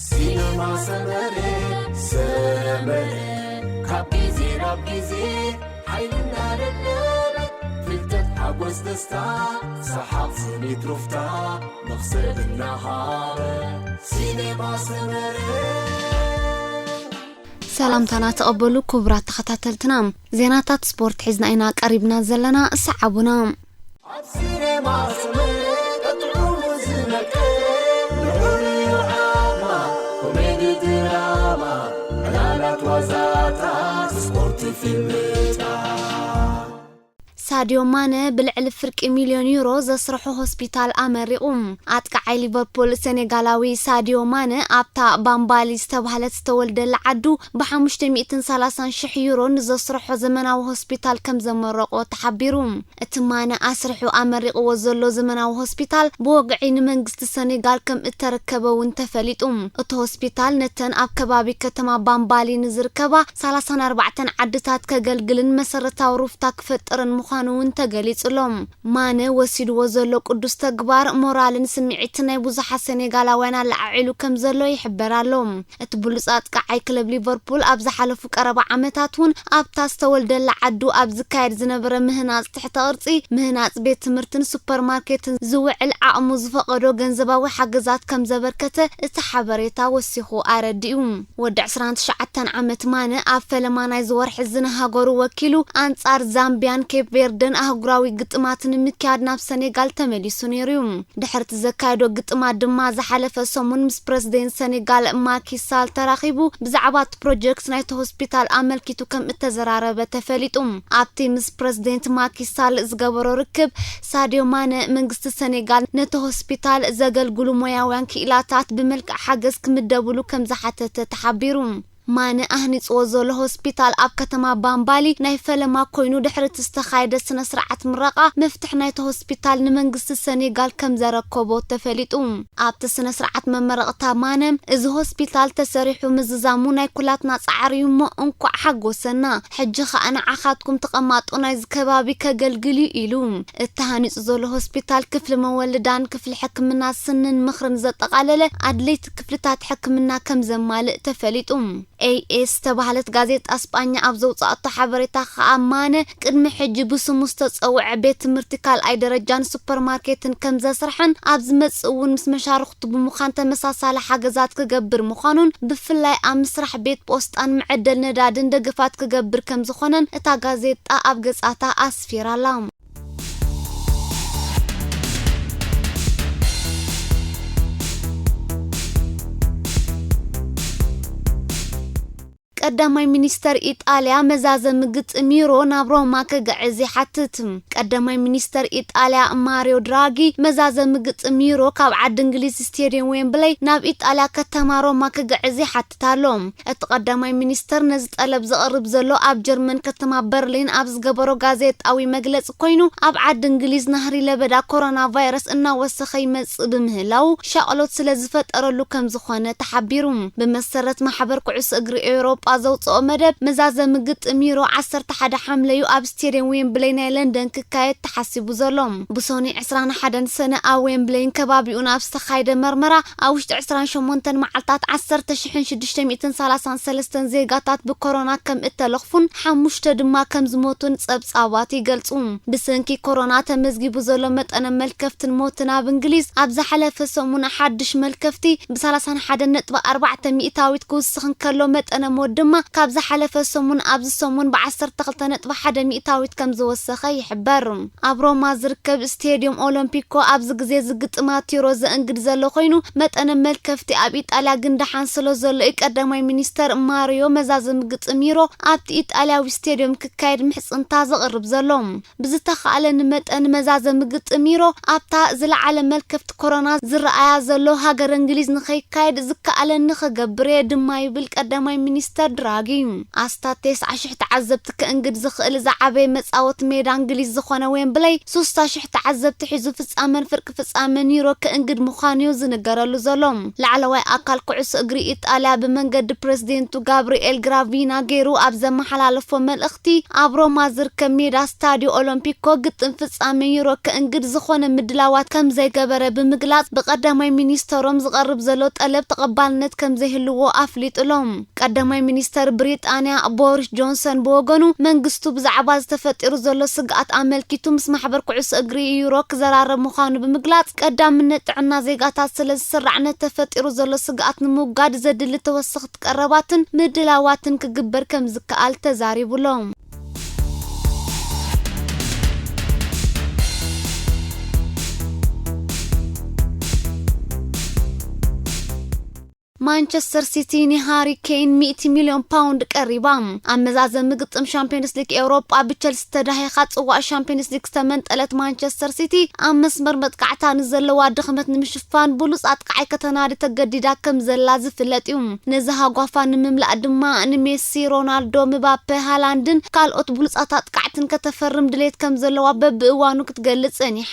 ሲነማ ሰመረ፣ ሰመረ፣ ካብ ግዜ ናብ ግዜ ሓይልና ደደበ፣ ፍልጠት፣ ሓጎስ፣ ደስታ፣ ሰሓቕ፣ ስኒት፣ ሩፍታ፣ መኽሰብ እናሃበ። ሲነማ ሰመረ። ሰላምታና ተቐበሉ ክቡራት ተኸታተልትና። ዜናታት ስፖርት ሒዝና ኢና ቀሪብና ዘለና፣ ሰዓቡና። ኣብ ሲነማ ሰመረ ቀጥዑ ዝመቀ፣ ንዑ ዓማ፣ ኮሜዲ ድራማ፣ ዕላላት ዋዛታት፣ ስፖርት ፊልምታት። ሳድዮ ማነ ብልዕሊ ፍርቂ ሚልዮን ዩሮ ዘስርሖ ሆስፒታል ኣመሪቑ። ኣጥቃዓይ ሊቨርፑል ሰኔጋላዊ ሳድዮ ማነ ኣብታ ባምባሊ ዝተባህለት ዝተወልደላ ዓዱ ብ530,000 ዩሮ ንዘስርሖ ዘመናዊ ሆስፒታል ከም ዘመረቖ ተሓቢሩ። እቲ ማነ ኣስርሑ ኣመሪቕዎ ዘሎ ዘመናዊ ሆስፒታል ብወግዒ ንመንግስቲ ሰኔጋል ከም እተረከበ እውን ተፈሊጡ። እቲ ሆስፒታል ነተን ኣብ ከባቢ ከተማ ባምባሊ ንዝርከባ 34 ዓድታት ከገልግልን መሰረታዊ ሩፍታ ክፈጥርን ምዃኑ እውን ተገሊጹ ኣሎ። ማነ ወሲድዎ ዘሎ ቅዱስ ተግባር ሞራልን ስምዒትን ናይ ብዙሓት ሰኔጋላውያን ኣለዓዒሉ ከም ዘሎ ይሕበር ኣሎ። እቲ ብሉጽ ኣጥቃዓይ ክለብ ሊቨርፑል ኣብ ዝሓለፉ ቀረባ ዓመታት እውን ኣብታ ዝተወልደላ ዓዱ ኣብ ዝካየድ ዝነበረ ምህናጽ ትሕተ ቅርጺ፣ ምህናጽ ቤት ትምህርትን ሱፐርማርኬትን ዝውዕል ዓቕሙ ዝፈቐዶ ገንዘባዊ ሓገዛት ከም ዘበርከተ እቲ ሓበሬታ ወሲኹ ኣረዲኡ። ወዲ 29 ዓመት ማነ ኣብ ፈለማ ናይዚ ወርሒ እዚ ንሃገሩ ወኪሉ ኣንጻር ዛምቢያን ኬፕ ቬርደን ኣህጉራዊ ግጥማት ንምክያድ ናብ ሰኔጋል ተመሊሱ ነይሩ እዩ። ድሕርቲ ዘካየዶ ግጥማት ድማ ዝሓለፈ ሰሙን ምስ ፕረዚደንት ሰኔጋል ማኪ ሳል ተራኺቡ ብዛዕባ እቲ ፕሮጀክት ናይቲ ሆስፒታል ኣመልኪቱ ከም እተዘራረበ ተፈሊጡ። ኣብቲ ምስ ፕረዚደንት ማኪ ሳል ዝገበሮ ርክብ ሳድዮ ማነ መንግስቲ ሰኔጋል ነቲ ሆስፒታል ዘገልግሉ ሞያውያን ክኢላታት ብመልክዕ ሓገዝ ክምደብሉ ከም ዝሓተተ ተሓቢሩ። ማነ ኣህኒጽዎ ዘሎ ሆስፒታል ኣብ ከተማ ባምባሊ ናይ ፈለማ ኮይኑ ድሕሪ እቲ ዝተኻየደ ስነ ስርዓት ምረቓ መፍትሕ ናይቲ ሆስፒታል ንመንግስቲ ሰኔጋል ከም ዘረከቦ ተፈሊጡ። ኣብቲ ስነ ስርዓት መመረቕታ ማነ እዚ ሆስፒታል ተሰሪሑ ምዝዛሙ ናይ ኩላትና ጻዕሪ እዩ እሞ እንኳዕ ሓጎሰና። ሕጂ ኸኣ ንዓኻትኩም ተቐማጦ ናይዚ ከባቢ ከገልግል እዩ ኢሉ። እተሃኒጹ ዘሎ ሆስፒታል ክፍሊ መወልዳን ክፍሊ ሕክምና ስንን ምኽርን ዘጠቓለለ ኣድለይቲ ክፍልታት ሕክምና ከም ዘማልእ ተፈሊጡ። ኤኤስ ዝተባህለት ጋዜጣ ስጳኛ ኣብ ዘውጻኣቶ ሓበሬታ ከኣ ማነ ቅድሚ ሕጂ ብስሙ ዝተጸውዐ ቤት ትምህርቲ ካልኣይ ደረጃን ሱፐርማርኬትን ከም ዘስርሐን ኣብ ዝመጽእ እውን ምስ መሻርኽቱ ብምዃን ተመሳሳሊ ሓገዛት ክገብር ምዃኑን ብፍላይ ኣብ ምስራሕ ቤት ፖስጣን መዐደል ነዳድን ደገፋት ክገብር ከም ዝኾነን እታ ጋዜጣ ኣብ ገጻታ ኣስፊራላ። ቀዳማይ ሚኒስተር ኢጣልያ መዛዘሚ ግጥም ዩሮ ናብ ሮማ ክግዕዝ ይሓትት። ቀዳማይ ሚኒስተር ኢጣልያ ማሪዮ ድራጊ መዛዘሚ ግጥም ዩሮ ካብ ዓዲ እንግሊዝ ስቴድየም ዌምብለይ ናብ ኢጣልያ ከተማ ሮማ ክግዕዝ ይሓትት ኣሎ። እቲ ቀዳማይ ሚኒስተር ነዚ ጠለብ ዘቕርብ ዘሎ ኣብ ጀርመን ከተማ በርሊን ኣብ ዝገበሮ ጋዜጣዊ መግለጺ ኮይኑ፣ ኣብ ዓዲ እንግሊዝ ናህሪ ለበዳ ኮሮና ቫይረስ እናወሰኸ ይመጽእ ብምህላው ሻቕሎት ስለ ዝፈጠረሉ ከም ዝኾነ ተሓቢሩ። ብመሰረት ማሕበር ኩዕሶ እግሪ ኤውሮጳ ዘውጽኦ መደብ መዛዘሚ ግጥም ዩሮ 11 ሓምለዩ ኣብ ስቴድየም ዌምብለይ ናይ ለንደን ክካየድ ተሓሲቡ ዘሎ። ብሶኒ 21 ሰነ ኣብ ዌምብለይን ከባቢኡን ኣብ ዝተኻየደ መርመራ ኣብ ውሽጢ 28 መዓልታት 10,633 ዜጋታት ብኮሮና ከም እተለኽፉን ሓሙሽተ ድማ ከም ዝሞቱን ጸብጻባት ይገልጹ። ብሰንኪ ኮሮና ተመዝጊቡ ዘሎ መጠነ መልከፍትን ሞትን ኣብ እንግሊዝ ኣብ ዝሓለፈ ሰሙን ሓድሽ መልከፍቲ ብ31.4% ክውስኽ እንከሎ፣ መጠነ ሞት ድማ ካብ ዝሓለፈ ሰሙን ኣብዚ ሰሙን ብ12.1% ከም ዝወሰኸ ይሕበር። ኣብ ሮማ ዝርከብ ስቴድዮም ኦሎምፒኮ ኣብዚ ግዜ እዚ ግጥማት ዩሮ ዘእንግድ ዘሎ ኮይኑ፣ መጠነ መልከፍቲ ኣብ ኢጣልያ ግን ደሓን ስለ ዘሎ እዩ ቀዳማይ ሚኒስተር ማሪዮ መዛዘሚ ግጥም ዩሮ ኣብቲ ኢጣልያዊ ስቴድዮም ክካየድ ምሕጽንታ ዘቕርብ ዘሎ። ብዝተኻእለኒ መጠን መዛዘሚ ግጥም ዩሮ ኣብታ ዝለዓለ መልከፍቲ ኮሮና ዝረኣያ ዘሎ ሃገር እንግሊዝ ንኸይካየድ ዝከኣለኒ ክገብር እየ ድማ ይብል ቀዳማይ ሚኒስተር ድራጊ። ኣስታት ተስዓ ሽሕ ተዓዘብቲ ከእንግድ ዝኽእል ዝዓበየ መጻወቲ ሜዳ እንግሊዝ ዝኾነ ዌምብለይ፣ ሱሳ ሽሕ ተዓዘብቲ ሒዙ ፍጻመን ፍርቂ ፍጻመን ዩሮ ከእንግድ ምዃኑ እዩ ዝንገረሉ ዘሎ። ላዕለዋይ ኣካል ኩዕሶ እግሪ ኢጣልያ ብመንገዲ ፕሬዝደንቱ ጋብሪኤል ግራቪና ገይሩ ኣብ ዘመሓላለፎ መልእኽቲ፣ ኣብ ሮማ ዝርከብ ሜዳ ስታዲዮ ኦሎምፒኮ ግጥም ፍጻመ ዩሮ ከእንግድ ዝኾነ ምድላዋት ከም ዘይገበረ ብምግላጽ፣ ብቀዳማይ ሚኒስተሮም ዝቐርብ ዘሎ ጠለብ ተቐባልነት ከም ዘይህልዎ ኣፍሊጡሎም። ቀዳማይ ሚኒስተር ብሪጣንያ ቦሪስ ጆንሰን ብወገኑ፣ መንግስቱ ብዛዕባ ዝተፈጢሩ ዘሎ ስግኣት ኣመልኪቱ ምስ ማሕበር ኩዕሶ እግሪ ዩሮ ክዘራረብ ምዃኑ ብምግላጽ፣ ቀዳምነት ጥዕና ዜጋታት ስለ ዝስራዕ፣ ነቲ ተፈጢሩ ዘሎ ስግኣት ንምውጋድ ዘድሊ ተወሰኽቲ ቀረባትን ምድላዋትን ክግበር ከም ዝከኣል ተዛሪቡሎም። ማንቸስተር ሲቲ ንሃሪ ኬን ሚእቲ ሚልዮን ፓውንድ ቀሪባ። ኣብ መዛዘሚ ግጥም ሻምፒዮንስ ሊግ ኤውሮጳ ብቸልሲ ተዳሂኻ ጽዋእ ሻምፒዮንስ ሊግ ዝተመንጠለት ማንቸስተር ሲቲ፣ ኣብ መስመር መጥቃዕታ ንዘለዋ ድኽመት ንምሽፋን ብሉጽ ኣጥቃዓይ ከተናዲ ተገዲዳ ከም ዘላ ዝፍለጥ እዩ። ነዚ ሃጓፋ ንምምላእ ድማ ንሜሲ፣ ሮናልዶ፣ ምባፔ፣ ሃላንድን ካልኦት ብሉጻት ኣጥቃዕትን ከተፈርም ድሌት ከም ዘለዋ በብእዋኑ ክትገልጽ ጸኒሓ።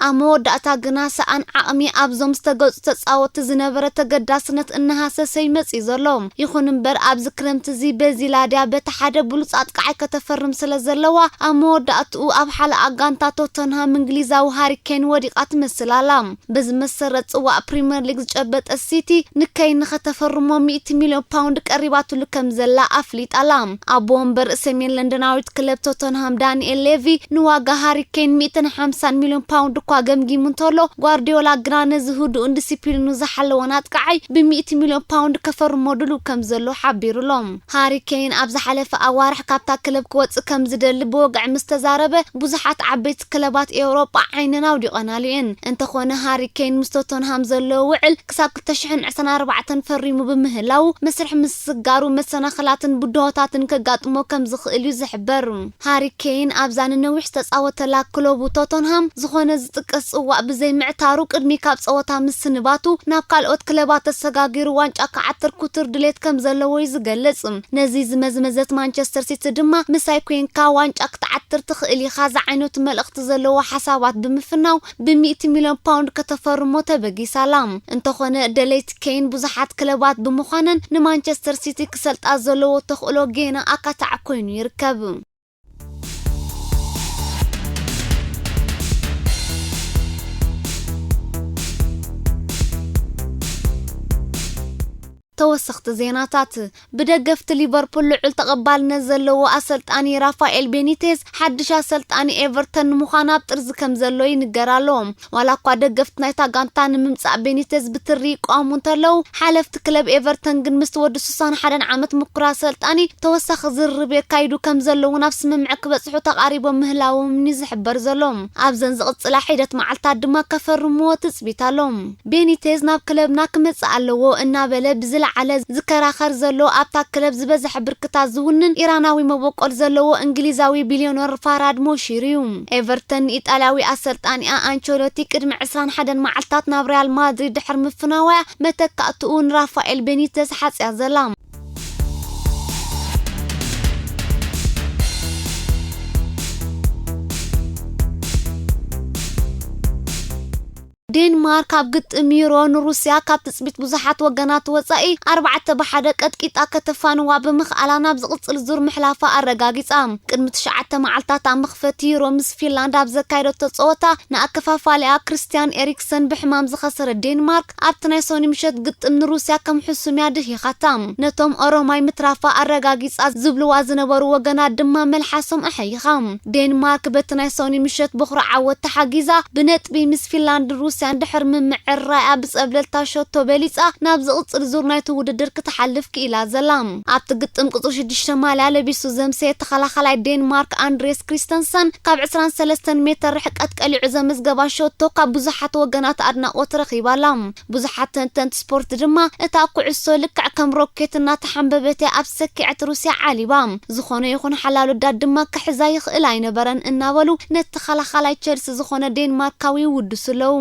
ኣብ መወዳእታ ግና ሰኣን ዓቕሚ ኣብዞም ዝተገጹ ተጻወትቲ ዝነበረ ተገዳስነት እናሃሰሰ ይመጽእ ዘሎ። ይኹን እምበር፣ ኣብዚ ክረምቲ እዚ በዚ ላድያ በቲ ሓደ ብሉጽ ኣጥቃዓይ ከተፈርም ስለ ዘለዋ፣ ኣብ መወዳእትኡ ኣብ ሓለኣ ጋንታ ቶተንሃም እንግሊዛዊ ሃሪ ኬን ወዲቓ ትመስል ኣላ። በዚ መሰረት፣ ጽዋእ ፕሪምየር ሊግ ዝጨበጠ ሲቲ ንኬን ንኸተፈርሞ ሚእቲ ሚልዮን ፓውንድ ቀሪባትሉ ከም ዘላ ኣፍሊጣ ኣላ። ኣቦ ወንበር ሰሜን ለንደናዊት ክለብ ቶተንሃም ዳንኤል ሌቪ፣ ንዋጋ ሃሪ ኬን ሚእትን ሓምሳን ሚልዮን ፓውንድ እኳ ገምጊሙ እንተሎ፣ ጓርዲዮላ ግና ነዚ ህዱእን ዲሲፕሊኑ ዝሓለወን ኣጥቃዓይ ብሚእቲ ሚልዮን ፓውንድ ከፈርሞ ድሉው ከም ዘሎ ሓቢሩሎም። ሃሪ ኬን ኣብ ዝሓለፈ ኣዋርሕ ካብታ ክለብ ክወጽእ ከም ዝደሊ ብወግዒ ምስ ተዛረበ፣ ብዙሓት ዓበይቲ ክለባት ኤውሮጳ ዓይነን ኣውዲቐናሉ እየን። እንተኾነ፣ ሃሪ ኬን ምስ ቶተንሃም ዘለዎ ውዕል ክሳብ ክልተ ሽሕን ዕስራን ኣርባዕተን ፈሪሙ ብምህላው፣ መስርሕ ምስግጋሩ መሰናኽላትን ብድሆታትን ከጋጥሞ ከም ዝኽእል እዩ ዝሕበር። ሃሪ ኬን ኣብዛ ንነዊሕ ዝተጻወተላ ክለቡ ቶተንሃም፣ ዝኾነ ዝጥቀስ ጽዋእ ብዘይምዕታሩ፣ ቅድሚ ካብ ጸወታ ምስንባቱ ናብ ካልኦት ክለባት ተሰጋጊሩ ዋንጫ ክዓትር ክቱር ድሌት ከም ዘለዎ እዩ ዝገልጽ። ነዚ ዝመዝመዘት ማንቸስተር ሲቲ ድማ፣ "ምሳይ ኮይንካ ዋንጫ ክትዓትር ትኽእል ኢኻ" ዝዓይነቱ መልእኽቲ ዘለዎ ሓሳባት ብምፍናው፣ ብሚእቲ ሚልዮን ፓውንድ ከተፈርሞ ተበጊሳ ኣላ። እንተኾነ፣ ደለይቲ ኬን ብዙሓት ክለባት ብምዃነን፣ ንማንቸስተር ሲቲ ክሰልጣ ዘለዎ ተኽእሎ ጌና ኣካታዕ ኮይኑ ይርከብ። ተወሰኽቲ ዜናታት። ብደገፍቲ ሊቨርፑል ልዑል ተቐባልነት ዘለዎ ኣሰልጣኒ ራፋኤል ቤኒቴዝ ሓድሽ ኣሰልጣኒ ኤቨርተን ንምዃን ኣብ ጥርዚ ከም ዘሎ ይንገር ኣሎ። ዋላ እኳ ደገፍቲ ናይታ ጋንታ ንምምጻእ ቤኒቴዝ ብትሪ ይቃወሙ እንተለዉ፣ ሓለፍቲ ክለብ ኤቨርተን ግን ምስቲ ወዲ ስሳን ሓደን ዓመት ምኩር ኣሰልጣኒ ተወሳኺ ዝርርብ የካይዱ ከም ዘለውን ኣብ ስምምዕ ክበጽሑ ተቓሪቦም ምህላዎም እዩ ዝሕበር ዘሎ። ኣብዘን ዝቕጽላ ሒደት መዓልታት ድማ ከፈርምዎ ትጽቢት ኣሎ። ቤኒቴዝ ናብ ክለብና ክመጽእ ኣለዎ እናበለ ብዝለዓለ ዝከራኸር ዘሎ፣ ኣብታ ክለብ ዝበዝሐ ብርክታት ዝውንን ኢራናዊ መበቆል ዘለዎ እንግሊዛዊ ቢልዮነር ፋራድ ሞሺር እዩ። ኤቨርተን ንኢጣልያዊ ኣሰልጣኒኣ ኣንቸሎቲ ቅድሚ ዕስራን ሓደን መዓልታት ናብ ሪያል ማድሪድ ድሕሪ ምፍናዋያ፣ መተካእትኡ ንራፋኤል ቤኒቴዝ ሓጽያ ዘላ። ዴንማርክ ኣብ ግጥም ዩሮ ንሩስያ ካብ ትጽቢት ብዙሓት ወገናት ወጻኢ ኣርባዕተ ብሓደ ቀጥቂጣ ከተፋንዋ ብምኽኣላ ናብ ዝቕጽል ዙር ምሕላፋ ኣረጋጊጻ። ቅድሚ ትሽዓተ መዓልታት ኣብ መኽፈቲ ዩሮ ምስ ፊንላንድ ኣብ ዘካየደቶ ጸወታ ንኣከፋፋሊኣ ክርስቲያን ኤሪክሰን ብሕማም ዝኸሰረት ዴንማርክ ኣብቲ ናይ ሰኑይ ምሸት ግጥም ንሩስያ ከም ሕሱም እያ ድሂኻታ። ነቶም ኦሮማይ ምትራፋ ኣረጋጊጻ ዝብልዋ ዝነበሩ ወገናት ድማ መልሓሶም ኣሐይኻ። ዴንማርክ በቲ ናይ ሰኑይ ምሸት በኹሪ ዓወት ተሓጊዛ ብነጥቢ ምስ ፊንላንድን ሩስያን ድሕሪ ምምዕርራያ ብጸብለልታ ሸቶ በሊጻ ናብ ዝቕጽል ዙር ናይቲ ውድድር ክትሓልፍ ክኢላ ዘላ። ኣብቲ ግጥም ቁጽሪ ሽዱሽተ ማልያ ለቢሱ ዘምሰየ ተኸላኻላይ ዴንማርክ ኣንድሬስ ክሪስተንሰን ካብ ዕስራን ሰለስተን ሜተር ርሕቀት ቀሊዑ ዘመዝገባ ሸቶ ካብ ብዙሓት ወገናት ኣድናቖት ረኺባ ኣላ። ብዙሓት ተንተንቲ ስፖርት ድማ እታ ኩዕሶ ልክዕ ከም ሮኬት እናተሓንበበት እያ ኣብ ሰኪዐት ሩስያ ዓሊባ። ዝኾነ ይኹን ሓላል ወዳድ ድማ ክሕዛ ይኽእል ኣይነበረን እናበሉ ነቲ ተኸላኻላይ ቸልሲ ዝኾነ ዴንማርካዊ ይውድሱ ኣለዉ።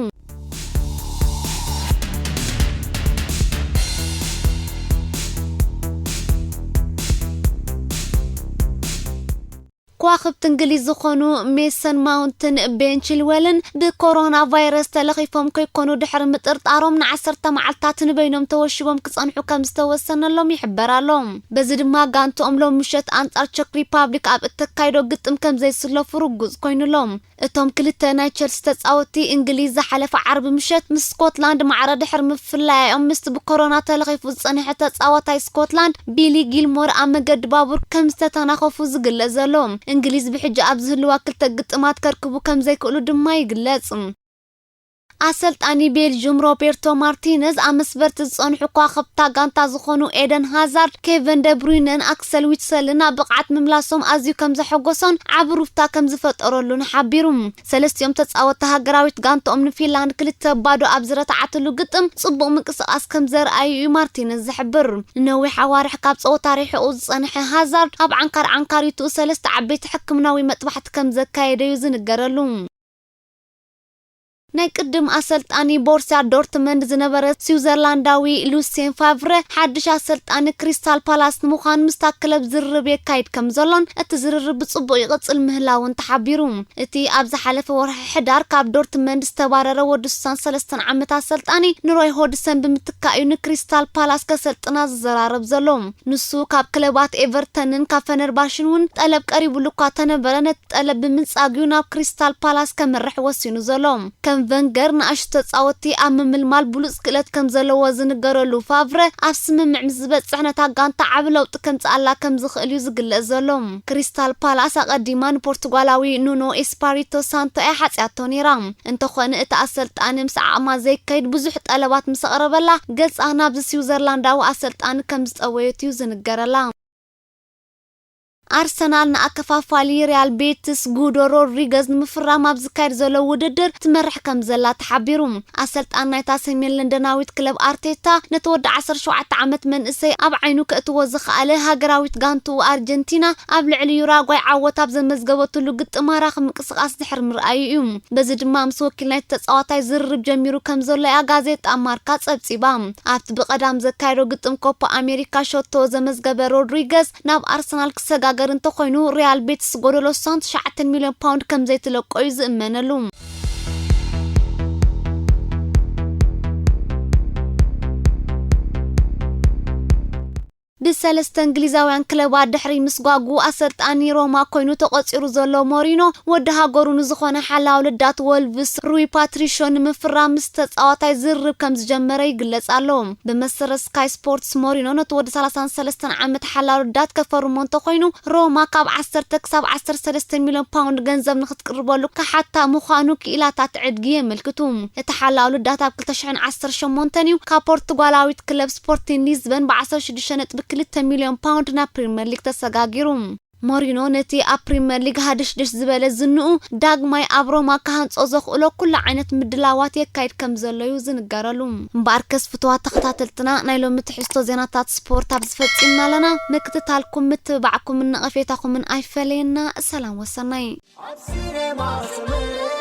ከዋኽብቲ እንግሊዝ ዝኾኑ ሜሰን ማውንትን ቤን ቺልዌልን ብኮሮና ቫይረስ ተለኺፎም ከይኮኑ ድሕሪ ምጥርጣሮም ንዓሰርተ መዓልታት ንበይኖም ተወሺቦም ክጸንሑ ከም ዝተወሰነሎም ይሕበር ኣሎ። በዚ ድማ ጋንትኦም ሎም ምሸት ኣንጻር ቸክ ሪፓብሊክ ኣብ እተካይዶ ግጥም ከም ዘይስለፉ ርጉጽ ኮይኑሎም። እቶም ክልተ ናይ ቸልሲ ተጻወትቲ እንግሊዝ ዝሓለፈ ዓርቢ ምሸት ምስ ስኮትላንድ ማዕረ ድሕሪ ምፍላያዮም ምስቲ ብኮሮና ተለኺፉ ዝጸንሐ ተጻዋታይ ስኮትላንድ ቢሊ ጊልሞር ኣብ መገዲ ባቡር ከም ዝተተናኸፉ ዝግለጽ ዘሎ። እንግሊዝ ብሕጂ ኣብ ዝህልዋ ክልተ ግጥማት ከርክቡ ከም ዘይክእሉ ድማ ይግለጽ። ኣሰልጣኒ ቤልጅዩም ሮቤርቶ ማርቲነዝ ኣብ መስበርቲ ዝጸንሑ ከዋኽብታ ጋንታ ዝኾኑ ኤደን ሃዛርድ፣ ኬቨን ደብሩይነን ኣክሰል ዊትሰልን ኣብ ብቕዓት ምምላሶም ኣዝዩ ከም ዘሐጎሶን ዓቢ ሩፍታ ከም ዝፈጠረሉን ሓቢሩ። ሰለስቲኦም ተጻወትቲ ሃገራዊት ጋንታኦም ንፊንላንድ ክልተ ባዶ ኣብ ዝረትዓትሉ ግጥም ጽቡቕ ምንቅስቓስ ከም ዘርኣዩ እዩ ማርቲነዝ ዝሕብር። ንነዊሕ ኣዋርሕ ካብ ጸወታ ርሒቑ ዝጸንሐ ሃዛርድ ኣብ ዓንካር ዓንካሪቱ ሰለስተ ዓበይቲ ሕክምናዊ መጥባሕቲ ከም ዘካየደ እዩ ዝንገረሉ። ናይ ቅድም ኣሰልጣኒ ቦርሲያ ዶርትመንድ ዝነበረ ስዊዘርላንዳዊ ሉሴን ፋቭረ ሓድሽ ኣሰልጣኒ ክሪስታል ፓላስ ንምዃን ምስታ ክለብ ዝርርብ የካይድ ከም ዘሎን እቲ ዝርርብ ብጽቡቕ ይቕጽል ምህላውን ተሓቢሩ። እቲ ኣብ ዝሓለፈ ወርሒ ሕዳር ካብ ዶርትመንድ ዝተባረረ ወዲ ስሳን ሰለስተን ዓመት ኣሰልጣኒ ንሮይ ሆድሰን ብምትካእ እዩ ንክሪስታል ፓላስ ከሰልጥና ዝዘራረብ ዘሎ። ንሱ ካብ ክለባት ኤቨርተንን ካብ ፈነርባሽን እውን ጠለብ ቀሪቡሉ እኳ ተነበረ፣ ነቲ ጠለብ ብምንጻግ እዩ ናብ ክሪስታል ፓላስ ከምርሕ ወሲኑ ዘሎ። ከም ቨንገር ንኣሽቱ ተጻወትቲ ኣብ ምምልማል ብሉጽ ክእለት ከም ዘለዎ ዝንገረሉ ፋቭረ፣ ኣብ ስምምዕ ምስ ዝበጽሕ ነታ ጋንታ ዓቢ ለውጢ ከምጽኣላ ከም ዝኽእል እዩ ዝግለጽ ዘሎ። ክሪስታል ፓላስ ኣቐዲማ ንፖርቱጋላዊ ኑኖ ኤስፓሪቶ ሳንቶ እያ ሓጽያቶ ነይራ። እንተኾነ እቲ ኣሰልጣኒ ምስ ዓቕማ ዘይከይድ ብዙሕ ጠለባት ምስ ኣቕረበላ፣ ገጻ ናብዚ ስዊዘርላንዳዊ ኣሰልጣኒ ከም ዝጠወየት እዩ ዝንገረላ። ኣርሰናል ንኣከፋፋሊ ሪያል ቤትስ ጉዶ ሮድሪገዝ ንምፍራም ኣብ ዝካየድ ዘሎ ውድድር ትመርሕ ከም ዘላ ተሓቢሩ። ኣሰልጣን ናይታ ሰሜን ለንደናዊት ክለብ ኣርቴታ ነቲ ወዲ ዓሰርተ ሸውዓተ ዓመት መንእሰይ ኣብ ዓይኑ ከእትዎ ዝኸኣለ ሃገራዊት ጋንትኡ ኣርጀንቲና ኣብ ልዕሊ ዩራጓይ ዓወት ኣብ ዘመዝገበትሉ ግጥም ማራኺ ምንቅስቓስ ድሕሪ ምርኣዩ እዩ። በዚ ድማ ምስ ወኪል ናይቲ ተጻዋታይ ዝርርብ ጀሚሩ ከም ዘሎ እያ ጋዜጣ ማርካ ጸብጺባ። ኣብቲ ብቐዳም ዘካየዶ ግጥም ኮፓ ኣሜሪካ ሸቶ ዘመዝገበ ሮድሪገዝ ናብ ኣርሰናል ክሰጋገር እንተኾይኑ፣ ሪያል ቤትስ ጎደሎ ስሳን ትሽዓተ ሚልዮን ፓውንድ ከም ዘይትለቆ እዩ ዝእመነሉ። ብሰለስተ እንግሊዛውያን ክለባት ድሕሪ ምስጓጉ ኣሰልጣኒ ሮማ ኮይኑ ተቖጺሩ ዘሎ ሞሪኖ፣ ወዲ ሃገሩ ንዝኾነ ሓላው ልዳት ወልቭስ ሩይ ፓትሪሾ ንምፍራም ምስ ተጻዋታይ ዝርርብ ከም ዝጀመረ ይግለጽ ኣሎ። ብመሰረት ስካይ ስፖርትስ፣ ሞሪኖ ነቲ ወዲ ሰላሳን ሰለስተን ዓመት ሓላው ልዳት ከፈርሞ እንተኾይኑ፣ ሮማ ካብ ዓሰርተ ክሳብ ዓሰርተ ሰለስተ ሚልዮን ፓውንድ ገንዘብ ንክትቅርበሉ ክሓታ ምዃኑ ክኢላታት ዕድጊ የመልክቱ። እቲ ሓላው ልዳት ኣብ ክልተ ሽሕን ዓሰርተ ሸሞንተን እዩ ካብ ፖርቱጋላዊት ክለብ ስፖርቲን ሊዝበን ብ ዓሰርተ ሽዱሽተ ነጥቢ ክልተ ሚልዮን ፓውንድ ናብ ፕሪምየር ሊግ ተሰጋጊሩ። ሞሪኖ ነቲ ኣብ ፕሪምየር ሊግ ሃድሽድሽ ዝበለ ዝንኡ ዳግማይ ኣብ ሮማ ክሃንጾ ዘኽእሎ ኩሉ ዓይነት ምድላዋት የካይድ ከም ዘሎ እዩ ዝንገረሉ። እምበኣርከስ ፍቱዋት ተኸታተልትና፣ ናይ ሎሚ ትሕዝቶ ዜናታት ስፖርት ኣብዚ ፈጺምና ኣለና። ምክትታልኩም፣ ምትብባዕኩምን ነቐፌታኹምን ኣይፈለየና። ሰላም ወሰናይ። ኣብ ሲኔማ ስምር